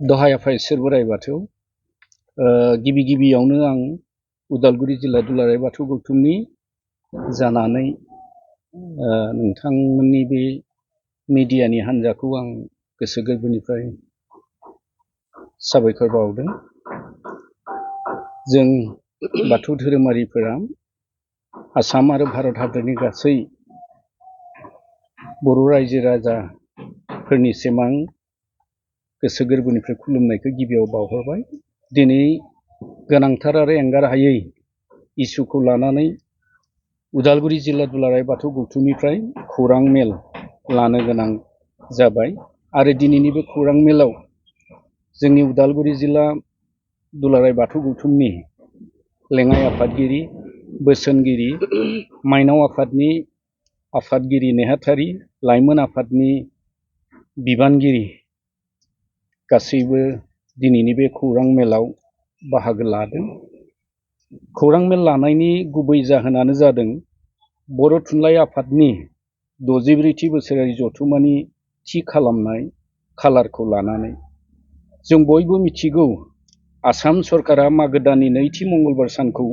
दहाय आफा इसोर बोराइ बाथौ गिबियावनो आं उदालगुरि जिल्ला दुलाराय बाथौ गौथुमनि जानानै नोंथांमोननि बे मिडियानि हान्जाखौ आं गोसो गोरबोनिफ्राय साबायखर बावदों। जों बाथौ धोरोमारिफोरा आसाम आरो भारत हादरनि गासै बर' रायजो राजाफोरनिसिम आं गोसो गोरबोनिफ्राय खुलुमनायखौ गिबियाव बावहरबाय। दिनै गोनांथार आरो एंगार हायै इसुखौ लानानै उदालगुरि जिल्ला दुलाराय बाथौ गौथुमनिफ्राय खौरां मेल लानो गोनां जाबाय आरो दिनैनि बे खौरां मेलाव जोंनि उदालगुरि जिल्ला दुलाराय बाथौ गौथुमनि लेङाइ आफादगिरि, बोसोनगिरि, माइनाव आफादनि आफादगिरि नेहाथारि, लाइमोन आफादनि बिबानगिरि गासैबो दिनैनि बे खौरां मेलाव बाहागो लादों। खौरां मेल लानायनि गुबै जाहोनानो जादों बर' थुनलाइ आफादनि 64थि बोसोरारि जथुम्मानि थि खालामनाय खालारखौ लानानै। जों बयबो मिथिगौ आसाम सरकारा मागो दाननि नैथि मंगलबार सानखौ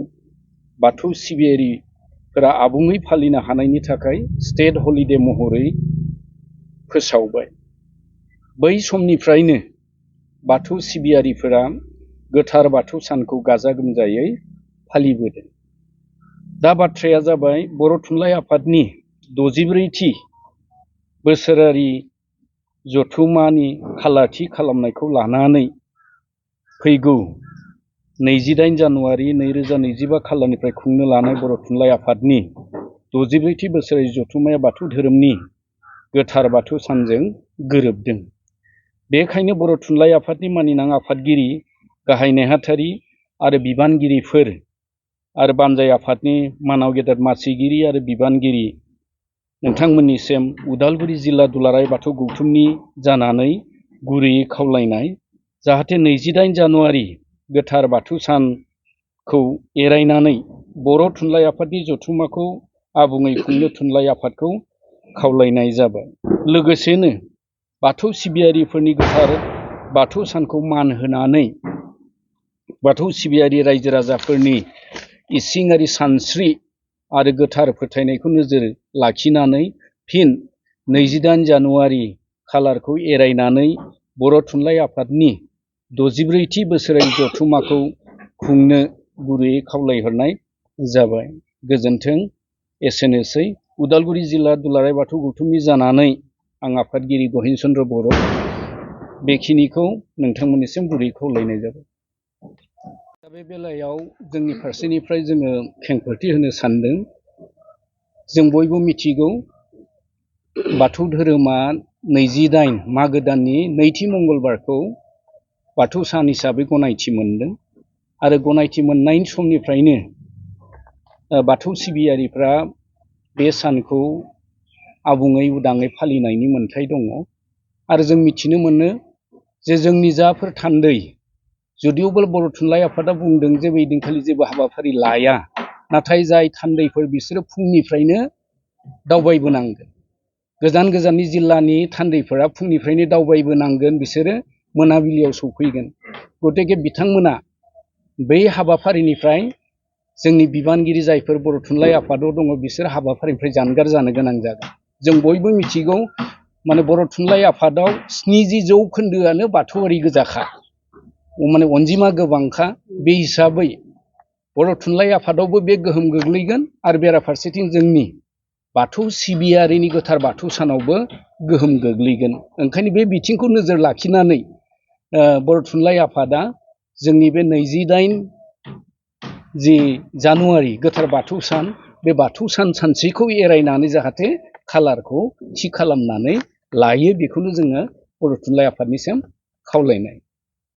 बाथौ सिबियारिफोरा आबुङै फालिनो हानायनि थाखाय स्टेट हलिडे महरै फोसावबाय। बै समनिफ्रायनो बाथौ सिबियारिफोरा गोथार बाथौ सानखौ गाजा गोमजायै फालिबोदों। दा बाथ्राया जाबाय बर' थुनलाइ आफादनि 64थि बोसोरारि जथुम्मानि खालार थि खालामनायखौ लानानै फैगौ 28 जानुवारि 2025 खालारनिफ्राय खुंनो लानाय बर' थुनलाइ आफादनि 64थि बोसोरारि जथुम्माया बाथौ धोरोमनि गोथार बाथौ सानजों गोरोबदों। बेखायनो बर' थुनलाइ आफादनि मानिनां आफादगिरि, गाहाय नेहाथारि आरो बिबानगिरिफोर आरो बानजाय आफादनि मानाव गेदेर मासिगिरि आरो बिबानगिरि नोंथांमोननिसिम उदालगुरि जिल्ला दुलाराय बाथौ गौथुमनि जानानै गुरैयै खावलायनाय, जाहाथे 28 जानुवारि गोथार बाथौ सानखौ एरायनानै बर' थुनलाइ आफादनि जथुम्माखौ आबुङै खुंनो थुनलाइ आफादखौ खावलायनाय जाबाय। लोगोसेनो बाथौ सिबियारिफोरनि गोथार बाथौ सानखौ मान होनानै बाथौ सिबियारि रायजो राजाफोरनि इसिङारि सानस्रि आरो गोथार फोथायनायखौ नोजोर लाखिनानै फिन 28 जानुवारि खालारखौ एरायनानै बर' थुनलाइ आफादनि 64थि बोसोरारि जथुम्माखौ खुंनो गुरैयै खावलायहरनाय जाबाय। गोजोन्थों। एसेनोसै। उदालगुरि जिल्ला दुलाराय बाथौ गौथुमनि जानानै आं आफादगिरि गहिन चन्द्र बर' बेखिनिखौ नोंथांमोननिसिम गुरैयै खावलायनाय जाबाय। दा बे बेलायाव जोंनि फारसेनिफ्राय जोङो खेंफोरथि होनो सानदों। जों बयबो मिथिगौ बाथौ धोरोमा 28 मागो दाननि नैथि मंगलबारखौ बाथौ सान हिसाबै गनायथि मोनदों आरो गनायथि मोननायनि समनिफ्रायनो बाथौ सिबियारिफ्रा बे सानखौ आबुङै उदाङै फालिनायनि मोन्थाय दङ आरो जों मिथिनो मोनो जे जोंनि जाफोर थान्दै, जुदिअबो बर' थुनलाइ आफादा बुंदों जे बै दिनखालि जेबो हाबाफारि लाया, नाथाय जाय थान्दैफोर बिसोरो फुंनिफ्रायनो दावबायबोनांगोन। गोजान गोजाननि जिल्लानि थान्दैफोरा फुंनिफ्रायनो दावबायबोनांगोन, बिसोरो मोनाबिलियाव सौफैगोन। गतिके बिथांमोना बै हाबाफारिनिफ्राय जोंनि बिबानगिरि जायफोर बर' थुनलाइ आफादाव दङ बिसोर हाबाफारिनिफ्राय जानगार जानो गोनां जागोन। जों बयबो मिथिगौ माने बर' थुनलाइ आफादाव 70% बाथौआरि गोजाखा, माने अनजिमा गोबांखा। बे हिसाबै बर' थुनलाइ आफादावबो बे गोहोम गोग्लैगोन आरो बेराफारसेथिं जोंनि बाथौ सिबियारिनि गोथार बाथौ सानावबो गोहोम गोग्लैगोन। ओंखायनो बे बिथिंखौ नोजोर लाखिनानै बर' थुनलाइ आफादा जोंनि बे 28 जानुवारि गोथार बाथौ सान, बे बाथौ सानसेखौ एरायनानै जाहाथे खालारखौ थि खालामनानै लायो, बेखौनो जोङो बर' थुनलाइ आफादनिसिम खावलायनाय।